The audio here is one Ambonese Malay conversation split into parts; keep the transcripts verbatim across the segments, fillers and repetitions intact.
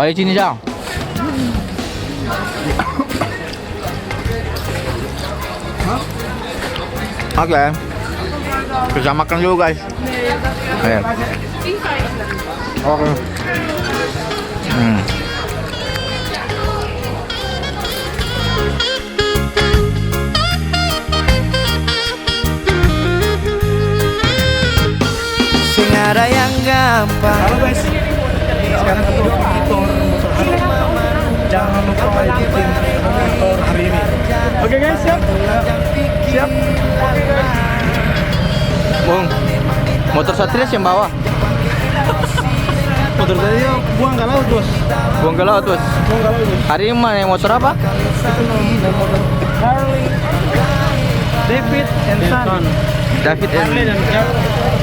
Balik sini, Jang. Oke. Kita makan dulu, guys. Ayo. Oke. Hmm. Seng ada yang gampang. Halo guys, sekarang kita di Tor. Jangan lupa ikutin Tor hari ini. Oke guys, siap? Siap? Oke guys. Bung, motor Satria siapa yang bawa? Motor tadi ya, buang ke laut, Bos. Buang ke laut, Bos. Buang ke laut, Bos. Hari ini mana, motor apa? Itu no, motor Harley David and Son. David and Harley dan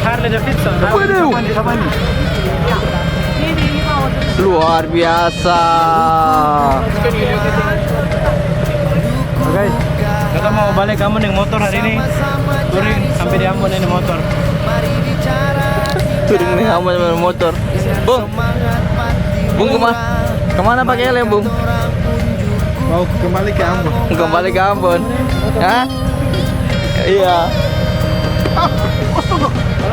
Harley Davidson. Waduh. Siapa ini? Siapa ini? Luar biasa. Oke. Kita mau balik Ambon deng motor hari ini. Touring sampai di Ambon ini motor. Touring deng Ambon deng motor. Bung, Bung kema-, kemana pakai helm, Bung? Mau kembali ke Ambon. Kembali ke Ambon. Hah? Iya. Halo,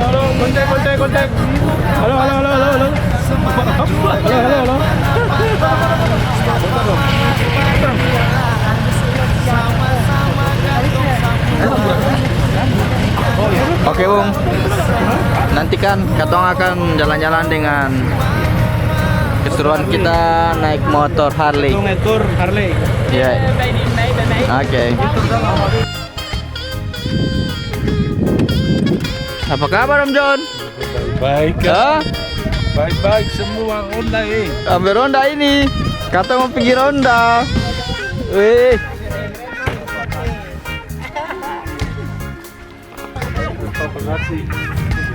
halo, kontak, kontak, kontak. Halo, halo, halo, halo, halo. Halo, halo, halo. Oke, Bung. Nantikan katong akan jalan-jalan dengan keseruan kita naik motor Harley. Motor Harley. Iya. Oke. Apa kabar, Om John? Baik, Kak. Hah? Baik-baik semua, ronda, eh. Ambil ronda ini. Kata mau pergi ronda. Weh.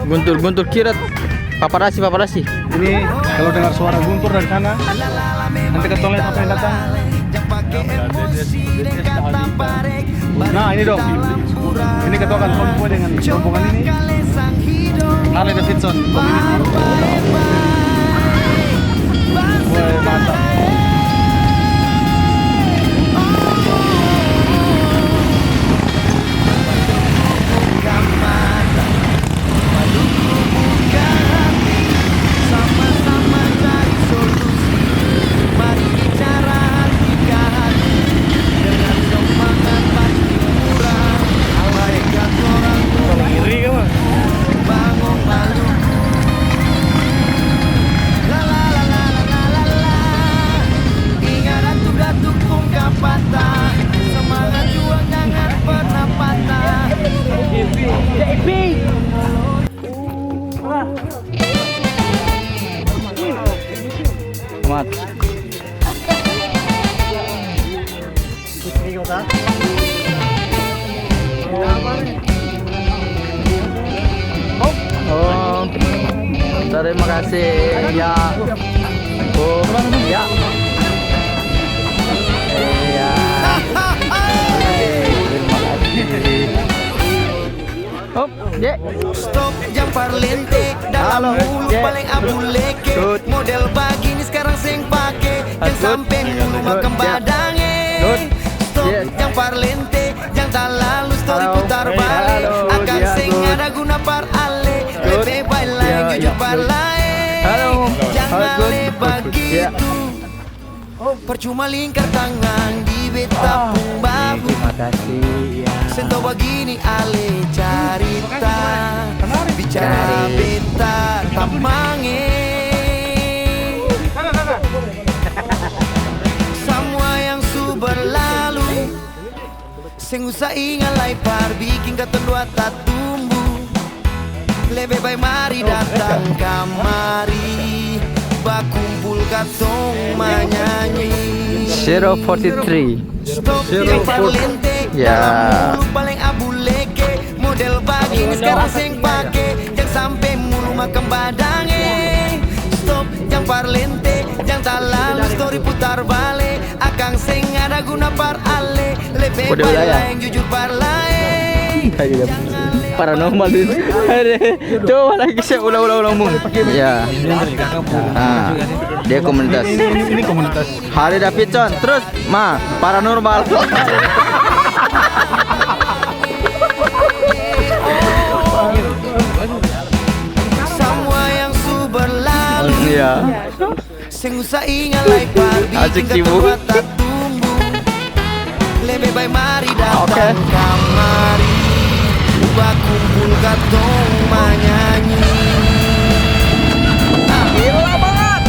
Guntur, guntur, kilat. Paparasi, paparasi. Ini kalau dengar suara guntur dari sana, nanti katong lihat apa yang datang. Nah, ini dong. Ini katong akan konvoi dengan rombongan ini. Harley Davidson. Woi, mantap. Mari bicara hati ke hati dengan semangat pasti murah. Alai katorang bangun Maluku. La, la, la. Ingat datuk-datuk pung kapatah, semangat juang jangan pernah patah. Mat. Oh, terima kasih. Ya. Oh, ya. Iya. Terima kasih. Op, Jek. Stop, jang parlente, dalam mulu paleng abu leke. Model bagini skarang seng pake, jang sampe mulu makang badang, e. Stop, jang parlente, jang talalu story putar bale. Akang seng ada guna par ale, lebe bae laeng jujur par laeng. Jang ale bagitu. Parcuma lingkar tangang di beta pung bahu. Seng tau bagini ale carita, bicara beta tamang e. Samua yang su berlalu, seng usah inga lai par biking katong dua tatumbu. Lebe bae mari datang kamari, bakumpul katong manyanyi. Zero forty-three. Stop, jang parlente, dalam mulu paleng abu leke. Model bagini skarang seng pake, jang sampe mulu makang badang e. Stop, jang parlente, jang talalu story putar bale. Akang seng ada guna par ale, lebe bae laeng jujur par laeng. Jang ale Paranormal ini. Coba lagi, saya ulang, ulang, ulang, Bung. Ya. Ah, dia komunitas. Ini, ini komunitas. Harley Davidson, terus, ma, paranormal. Samua yang su berlalu. Iya. Seng usah inga lai par biking katong rasa tumbu. Lebe bae mari datang kamari, bakumpul katong manyanyi. Ah, gila banget.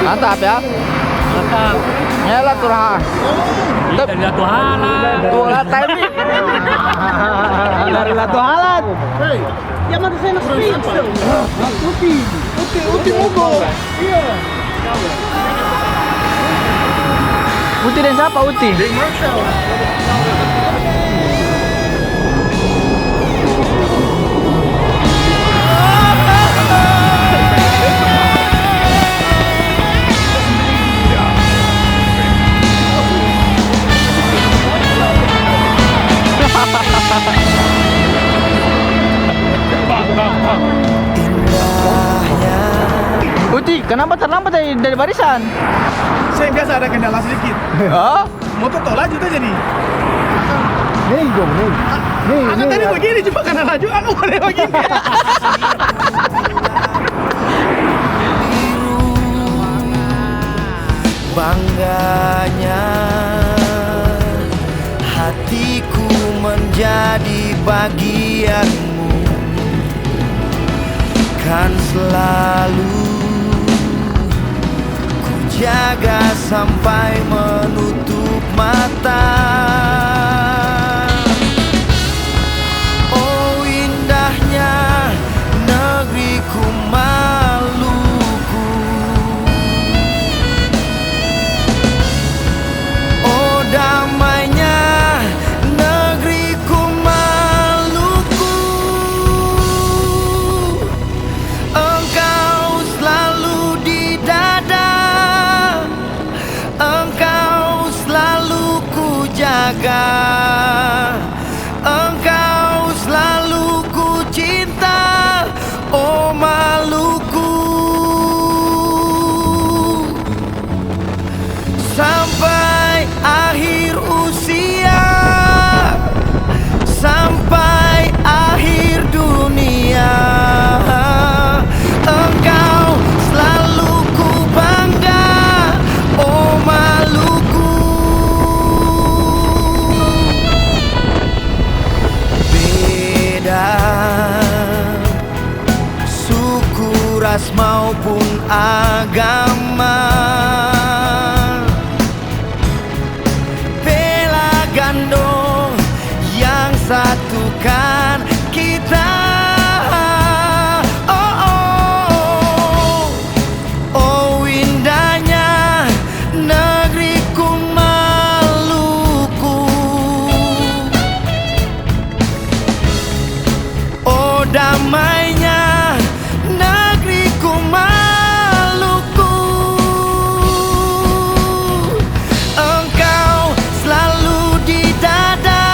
Mantap ya. Nyala turaha. Dari Latuhala. Tuh, lah, timing. Dari Latuhala. Hei. Uti, Uti, Uti Mugo. Iya. Uti deng sapa, Uti? Deng Marshall. Uti, kenapa terlambat dari, dari barisan? Saya biasa ada kendala sedikit. Oh? Motor tau laju to jadi. Nei dong, nei. Nei, aku nei, tadi ya. Begini cuma karena laju, aku boleh begini. Bangganya hatiku menjadi bagianmu, kan selalu ku jaga sampai menutup mata. Oh, indahnya negeriku Maluku. Oh, damainya negeriku Maluku. Engkau selalu di dada, engkau selalu ku jaga, engkau selalu ku cinta, oh Maluku. Sampai akhir usia, sampai akhir dunia, engkau selalu ku bangga, oh Maluku. Beda suku, ras maupun agama, bela gando yang satukan kita. Oh, oh, oh, indahnya negeriku Maluku. Oh, damainya negeriku Maluku. Engkau selalu di dada,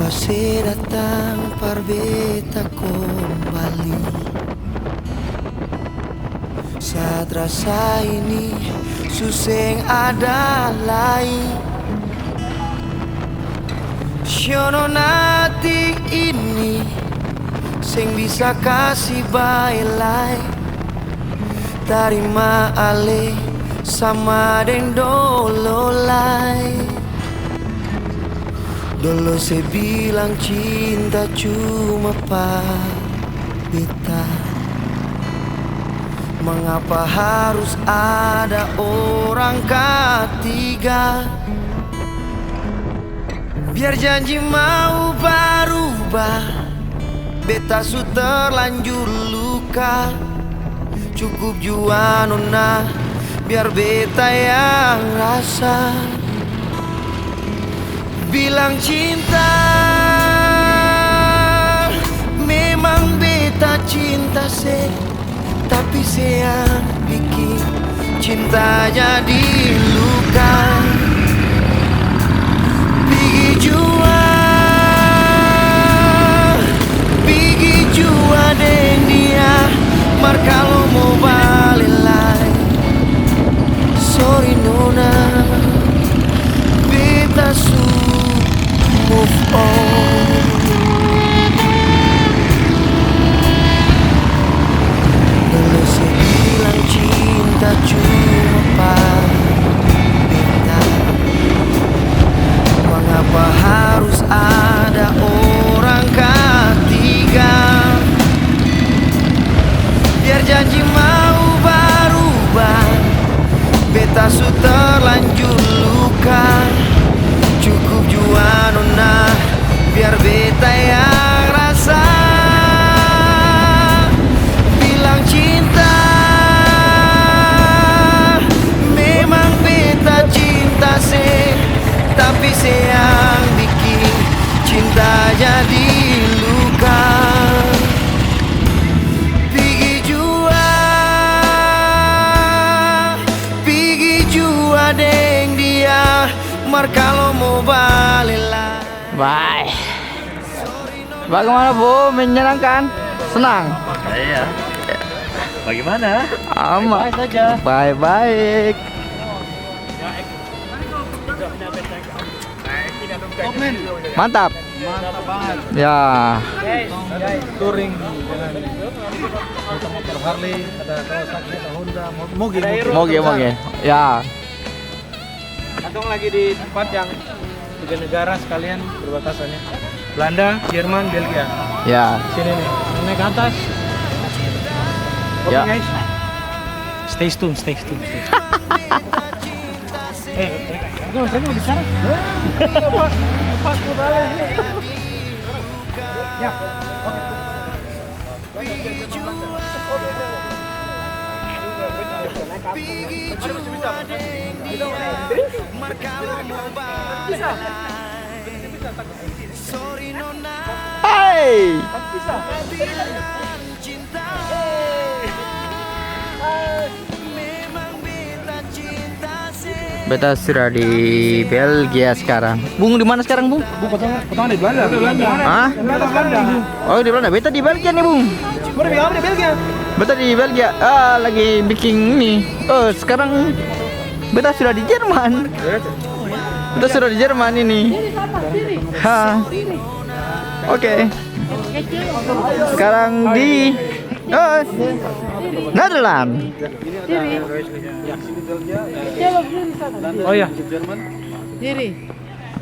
Se datang par beta kombali. Saat rasa ini su seng ada lai. Sio nona, hati ini seng bisa kasi bae lai. Tarima ale sama deng dolo lai. Dolo se bilang cinta cuma pa beta. Mangapa harus ada orang katiga? Biar janji mau barubah, beta su terlanjur luka. Cukup jua nona, biar beta yang rasa. Bilang cinta, memang beta cinta se, tapi se yang biking cinta jadi luka. Pigi jua, pigi jua deng dia, mar kalo mo bale lai, sorry nona, beta su move on. Dolo se bilang cinta cuma pa beta. Mangapa harus ada orang katiga? Biar janji mau barubah, beta su terlanjur luka. Cukup jua nona, biar beta yang rasa. Bilang cinta, memang beta cinta se, tapi se yang biking cinta jadi luka. Pigi jua, pigi jua deng dia, mar kalo mo bale lai. Bye. Bagaimana, Bu? Menyenangkan? Senang? Iya. Bagaimana? Aman. Baik-baik saja. Baik-baik. Mantap. Mantap banget. Ya. Touring dengan motor-motor Harley, ada Kawasaki, ada Honda, mo-, moge, moge. Moge, moge. Ya. Katong lagi di tempat yang tiga negara sekalian perbatasannya. Belanda, Jerman, Belgia. Ya. Sini nih, naik ke atas. Oke, ya, guys. Stay tune, stay tune, stay tune. Eh, eh, eh, saya mau bicara. Lepas, lepas modalnya. Ya, oke. Hai. Beta sudah di Belgia skarang. Bung di mana skarang, Bung? Bung, katong, katong di Belanda. Hah? Belanda, Belanda. Oh, di Belanda. Beta di Belgia nih, Bung. Baru bilang apa di Belgia? Beta di Belgia. Ah, lagi biking ini. Oh, skarang beta sudah di Jerman. Beta sudah di Jerman ini. Ha. Oke. Skarang di, oh, Netherlands. Oh, iya. Diri.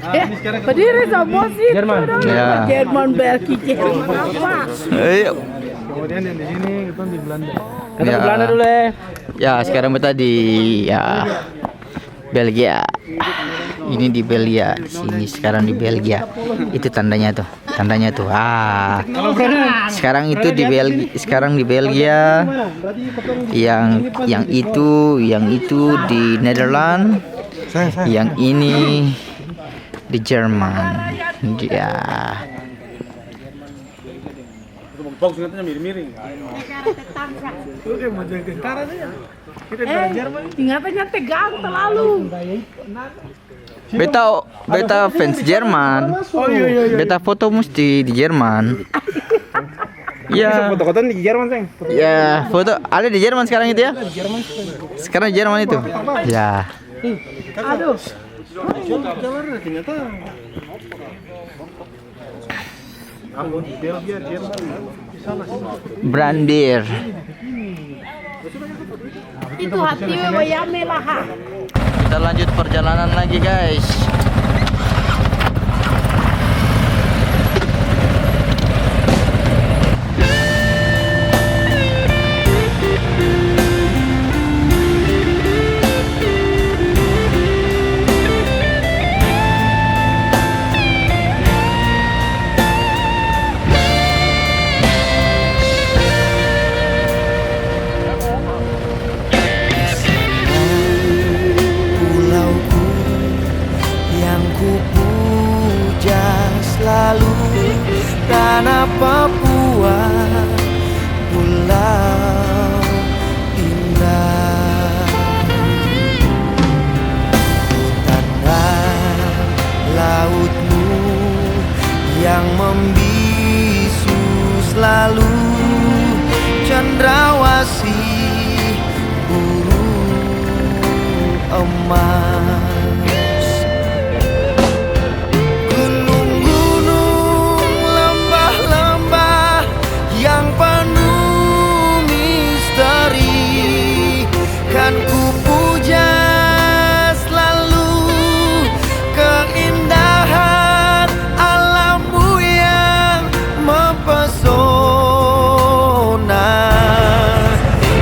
Eh, berdiri sama sih. Jerman. Ya. Jerman, Belgia, Jerman apa? Iya. Kemudian yang di sini, itu di Belanda. Kita ke Belanda dulu, eh. Ya, sekarang beta di, ya, Belgia. Ini di Belgia, di sini sekarang di Belgia. Itu tandanya tuh. Tandanya tuh, ah. Sekarang itu di Belgi-, sekarang di Belgia, yang, yang itu, yang itu di Netherlands, yang ini di Jerman. Ya. Ingatannya tegang terlalu. Beta, beta fans Jerman. Oh, iya, iya, iya. Beta foto musti di Jerman. Iya. Bisa foto-foto di Jerman, seng? Ya, foto. Ada di Jerman sekarang itu ya? Sekarang di Jerman itu? Ya. Aduh. Brandir. Itu hati we wayame laha. Kita lanjut perjalanan lagi, guys. Pulauku yang ku puja selalu, tanah Papua, pulau indah. Hutan dan lautmu yang membisu selalu, cendrawasih burung emas. Gunung-gunung, lembah-lembah yang penuh misteri, kan ku puja selalu keindahan alammu yang mempesona.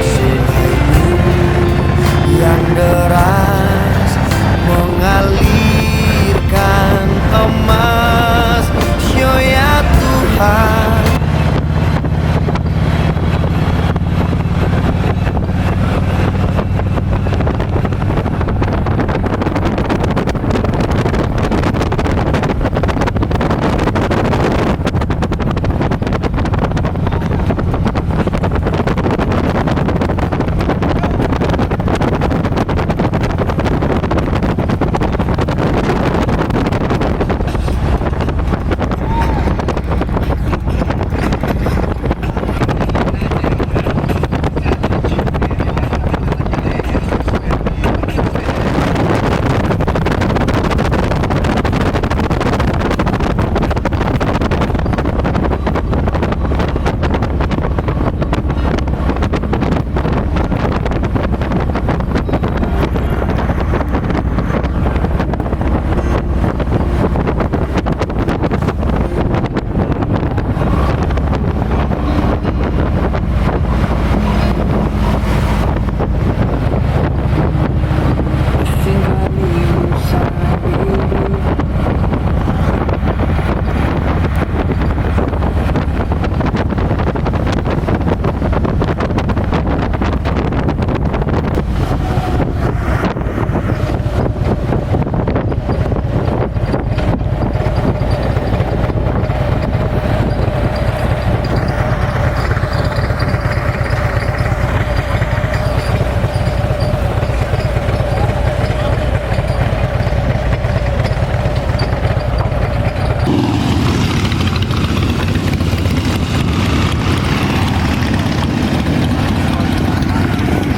Sungaimu yang deras mengalirkan emas, yo ya Tuhan.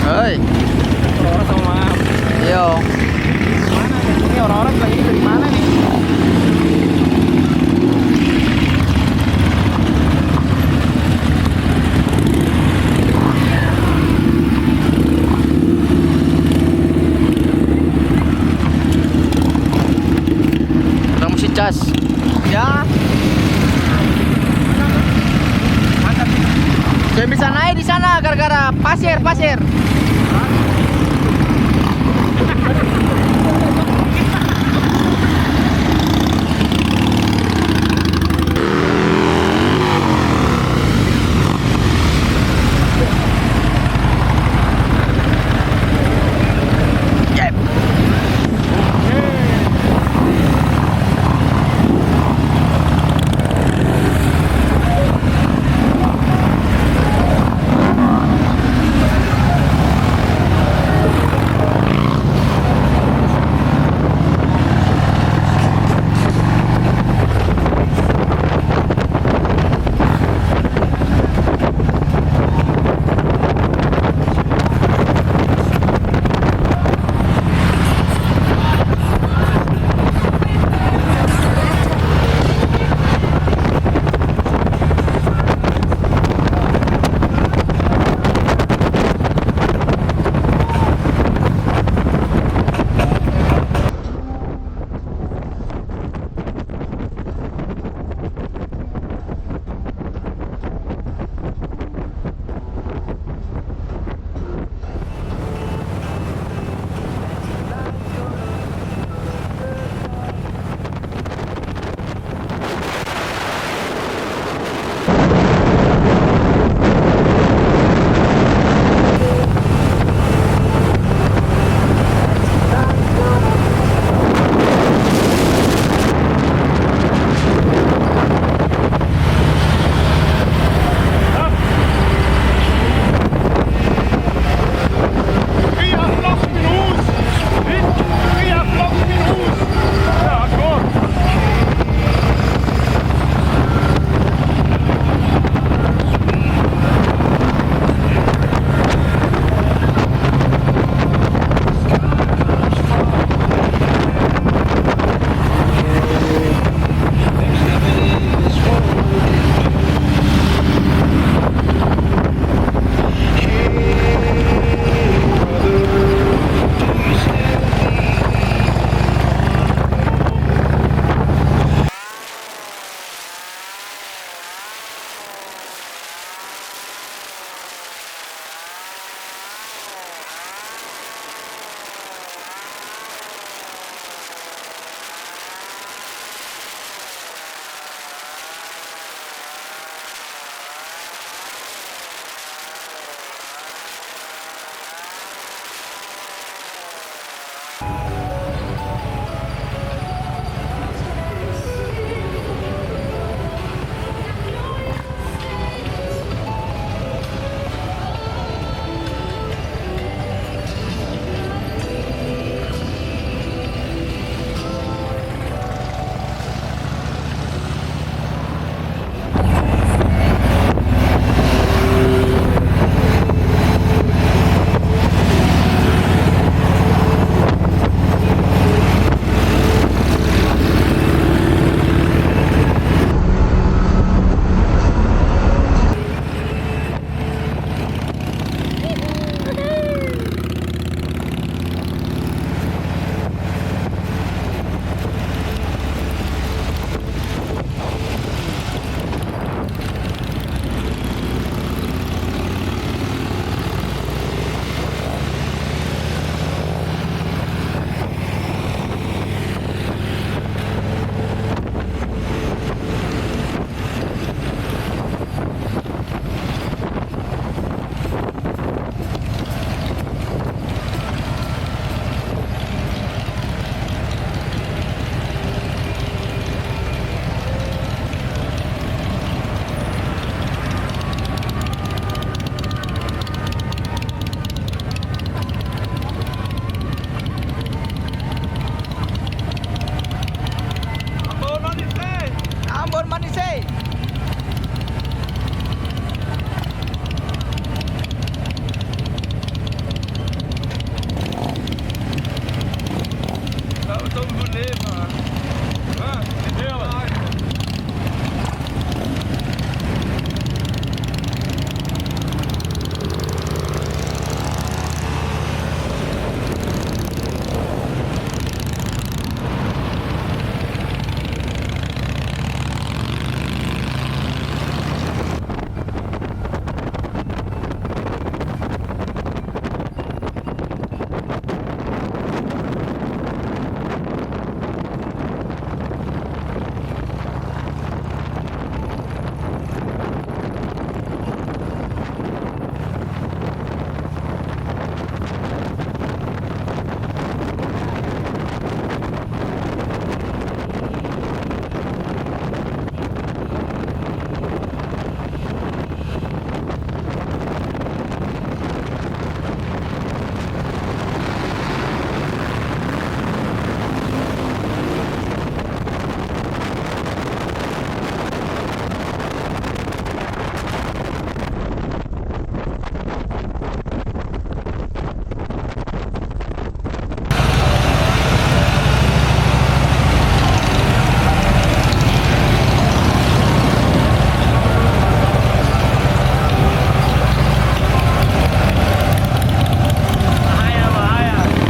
Hei. Orang-orang sama. Iyo. Mana nih? Ini orang-orang lagi dari mana nih? Orang musti cas. Ya. Seng bisa nae di sana gara-gara pasir, pasir.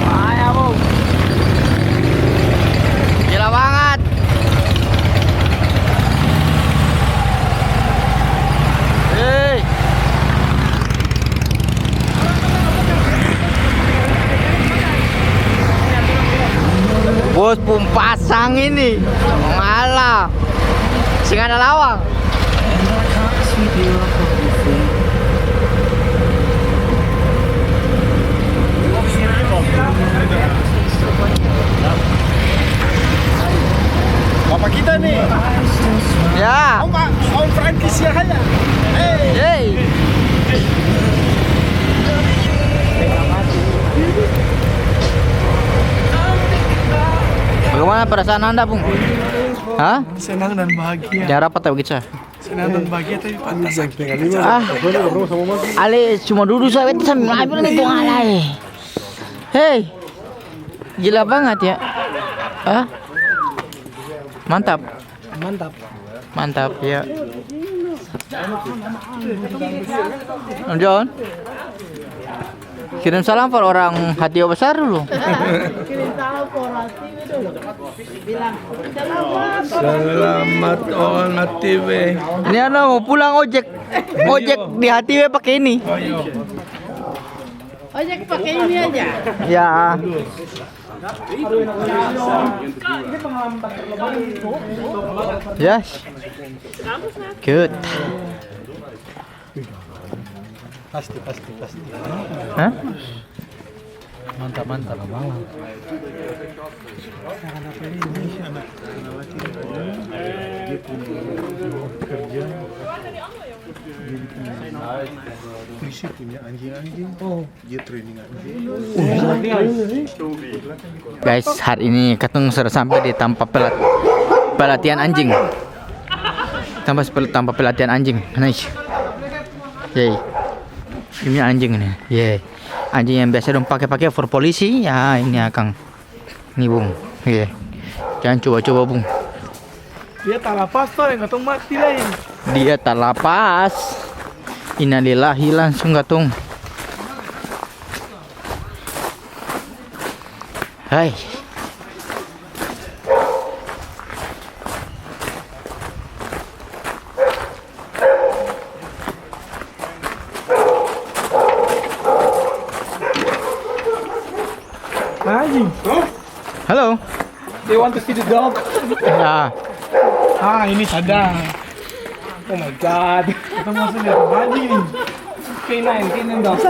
Bahaya, Bung. Gila banget. Hei. Bos pung pasang ini. Malah. Seng ada lawang. Bapa kita nih. Ya. Om, Om Frankie Siahaan. Hei. Hei. Bagaimana perasaan Anda, Bung? Hah? Senang dan bahagia. Jangan rapat, tak begitu, sah? Senang dan bahagia, tapi patah sakit. Ah, ale cuma dudu sa, beta sambil ambil nih, tuang alai. Hei, gila banget ya. Hah? Mantap. Mantap. Mantap, ya. Om John. Kirim salam par orang Hatiwe basar dulu. Kirim salam par orang Hatiwe dulu. Bilang, "Selamat." Selamat orang Hatiwe. Ini ana mau pulang ojek. Ojek di Hatiwe pake ini. Oh, iya. Ojek pake ini aja. Ya. Yes. Good. Pasti, pasti, pasti. Hah? Mantap, mantap, mantap. Polisi punya anjing-anjing. Oh. Dia training anjing. Guys, hari ini katong sudah sampai di tampa pelat-, pelatihan anjing. Tampa pel-, tampa pelatihan anjing. Nice. Yeay. Ini anjing ini. Yeay. Anjing yang biasa dong pake-pake for polisi. Ya, ini akang. Ni, Bung. Iya. Jang coba-coba, Bung. Dia talapas to, yang katong mati lai. Dia talapas. Innalillahi, langsung katong. Hai. Anjing. Halo. They want to see the dog. Ya. Ah, ini sadar. Oh my God. Kita masuk di rumah ini. K nine, K nine dog.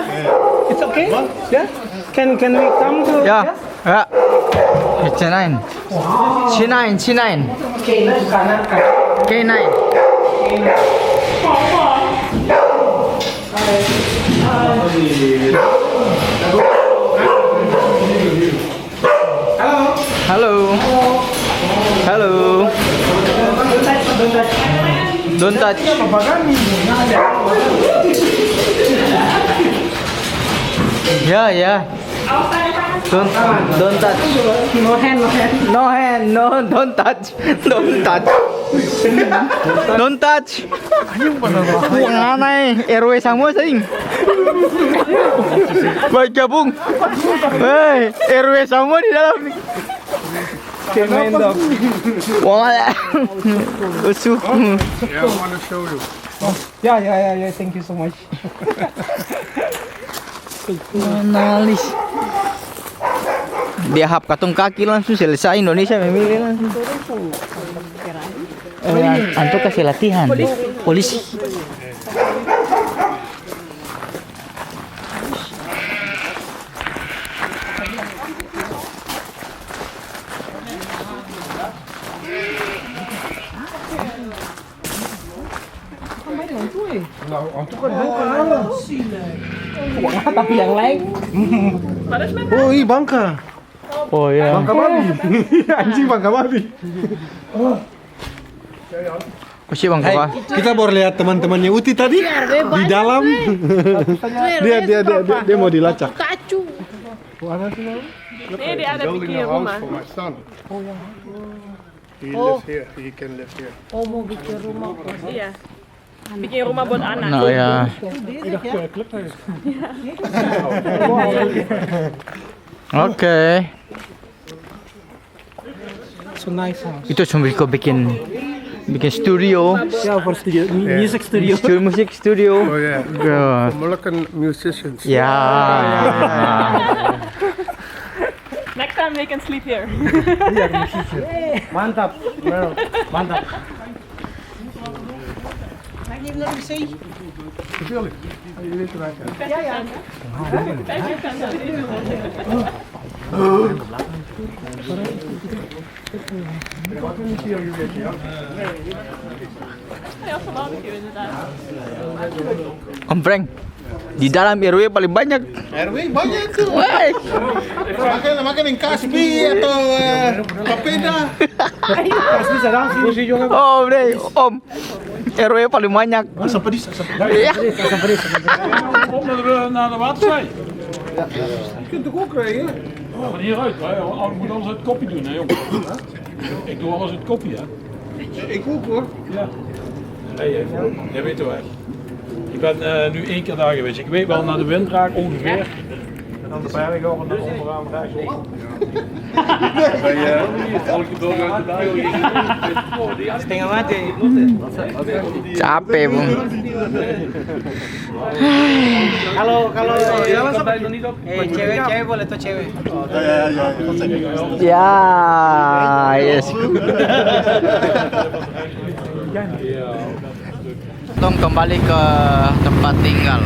It's okay? Yeah? Can, can we come to, Ya. yeah? Ya. It's a nine. C nine, C nine. K nine kanan, kanan. K nine. K nine. Halo. Halo. Halo. Don't touch. Ya, ya. Don't, don't touch. No hand, no hand. No hand, no, don't touch. Don't touch. Don't touch. Buang ana e, R W samua saing. Baik gabung. Hei, R W samua di dalam ni. Kemendok. Wala. Usuk. Yeah, I wanna show you. Ya, ya, ya, ya, thank you so much. Analis. Dia hap katong kaki langsung selesai Indonesia memilih langsung. Eh, an-, antua kasi latihan. Polisi. Tapi yang lain. Oh, iya, bangka. Oh, iya. Bangka babi. Anjing, bangka babi. Kose bangka babi. Kita baru lihat teman-temannya Uti tadi di dalam. Dia, dia, dia, dia, dia mau dilacak. Ini dia ada bikin rumah. He live here, he can live here. Oh, mau bikin rumah. Iya. Bikin rumah buat anak. Nah, ya. Oke. So nice house. Itu cuma iko bikin, bikin studio. Ya, for studio, mu-, music studio. Stu-, music studio. Oh, yeah. Yeah. For Moluccan musicians. Ya. Next time they can sleep here. Iya, musician. Mantap, bro. Mantap. Om Frank. Di dalam R W paling banyak. R W banyak tuh. Weh. Makanya, makanya yang Kasbi atau, eh, Papeda. Kasbi sedang sih. Oh, bre, Om. R W paling banyak. Iya. Om, naar de, naar de waterzij. Je kunt toch ook rijden? Ja, van hieruit, maar ja, ik moet alles uit het kopje doen, hè, jongen. Ik doe alles uit het kopje, hè. Ik ook, hoor. Ja. Nee, jij weet wel. Ik ben, eh, nu één keer daar geweest. Ik weet wel naar de windkraak ongeveer. En dan de berg over, en dan onderaan rechts op. Setengah mati. Capek, Bung. Kalo, kalo, eh, cewek, cewek boleh to, cewek. Ya, yes. Tong kembali ke tempat tinggal.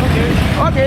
Oke. Oke.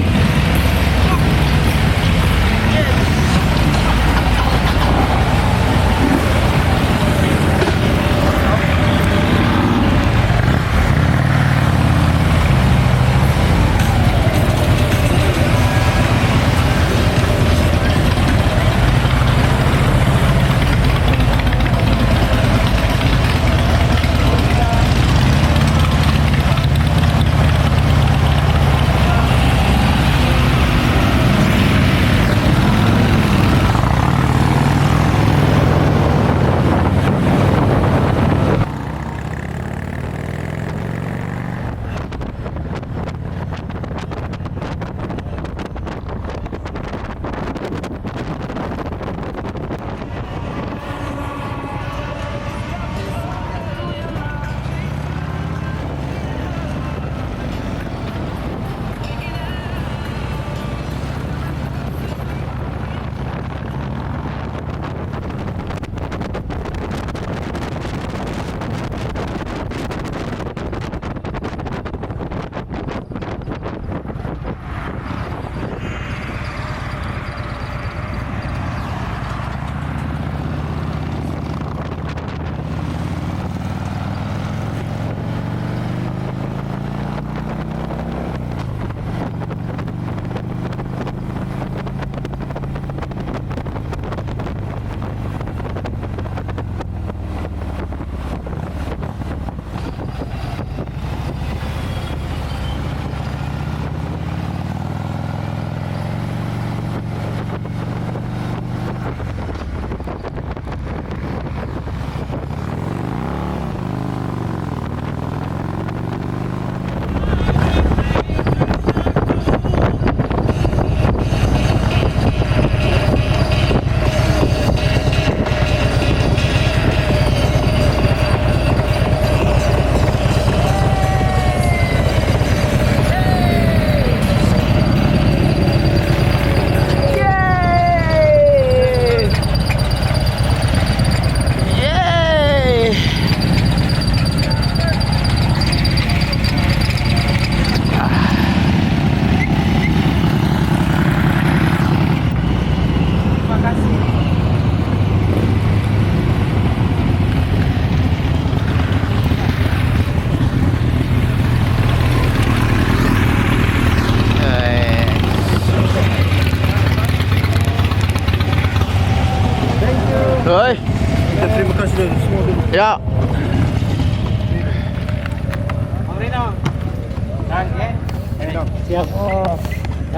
Ya.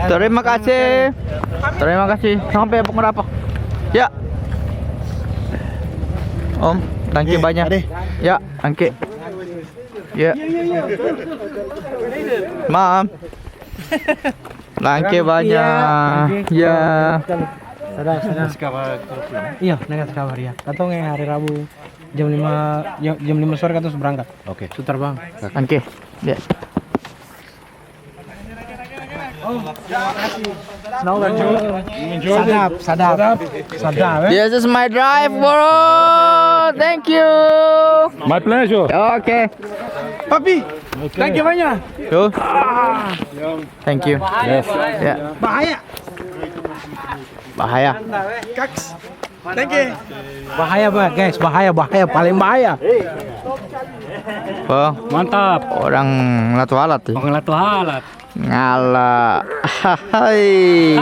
Terima kasih. Terima kasih. Sampai pukul berapa? Ya. Om, thank you banyak. Ya, thank you. Ya. Mam. Thank you banyak. Ya. Sadap, sadap. Iya, dengar kabar ya. Katong yang hari Rabu jam lima, jam, jam lima sore katong su berangkat. Oke. Su terbang. Oke. Ya. Sadap, sadap. Sadap, eh. This is my drive, bro. Thank you. My pleasure. Oke. Papi, thank you banyak. Yo. Thank you. Yes. Ya. Bahaya. Bahaya. Kaks. Thank you. Bahaya, ba-, guys, bahaya, bahaya, paling bahaya. Oh. Mantap. Orang Latualat, ya? Orang Latualat. Ngala. Hai.